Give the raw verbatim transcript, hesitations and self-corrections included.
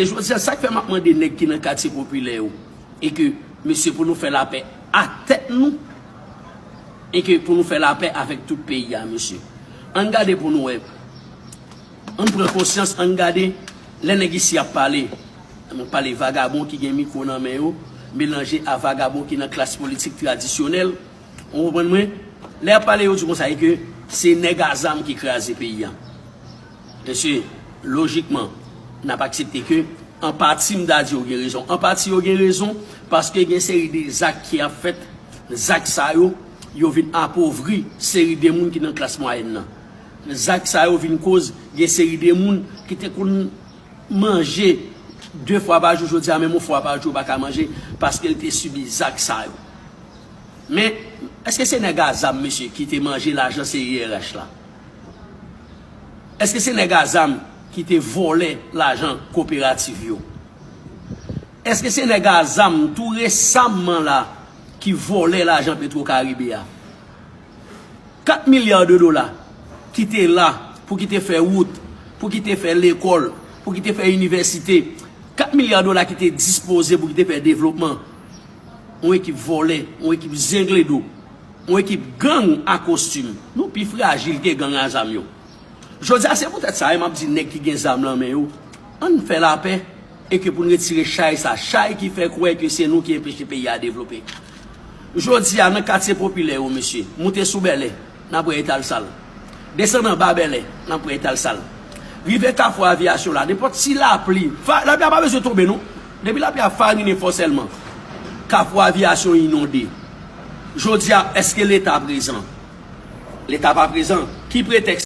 E jodi a, sa k fè m ap mande nèg ki nan katye popilè yo, e ke, mesye, pou nou fè lapè ak tèt nou, e ke pou nou fè lapè avèk tout peyi a, mesye. Ann gade pou nou wè. Ann pran konsyans, ann gade lè nèg isi ap pale. Ann pale vagabon ki gen mikwo nan men yo, melanje a vagabon ki nan klas politik tradisyonèl. Ou konprann mwen? Lè y ap pale, yo di konsa, e ke se nèg a zam ki kraze peyi a. Mesye, lojikman, n ap aksepte ke, an pati, m ta di yo gen rezon. An pati, yo gen rezon, paske gen seri de zak ki ap fèt. Zak sa yo, yo vin apovri seri de moun ki nan klas mwayèn nan. Zak sa yo vin koz gen seri de moun ki te konn manje de fwa pa jou, jodi a menm yon fwa pa jou yo pa ka manje, paske l te sibi zak sa yo. Men, èske se nèg a zam, mesye, ki te manje lajan C I R H la? Èske se nèg a zam ki te vòlè lajan koperativ yo? Èske se nèg a zam tou resaman la ki vòlè lajan Petro Caribe a? Kat milya de dola ki te la pou ki te fè wout, pou ki te fè lekòl, pou ki te fè inivèsite, kat milya dola ki te dispoze pou ki te fè devlopman. Yon ekip vòlè, yon ekip zengledo, yon ekip gang a kostim. Nou pi frajil ke gang a zam yo. Jodi a, se poutèt sa, e m ap di nèg ki gen zam nan men yo, ann fè lapè, e ke pou n retire chay sa, chay ki fè kwè ke se nou ki enpeche peyi a devlope. Jodi a, nan katye popilè yo, mesye, moute sou Bèlè, n ap wè eta l sal. Desann anba Bèlè, n ap wè eta l sal. Rive Kafou Aviyasyon la, nenpòt ti lapli, fa, lapli a pa bezwen tonbe, non. Depi lapli a farinen fò sèlman, Kafou Aviyasyon inonde. Jodi a, èske Leta prezan? Leta pa prezan. Ki pretèks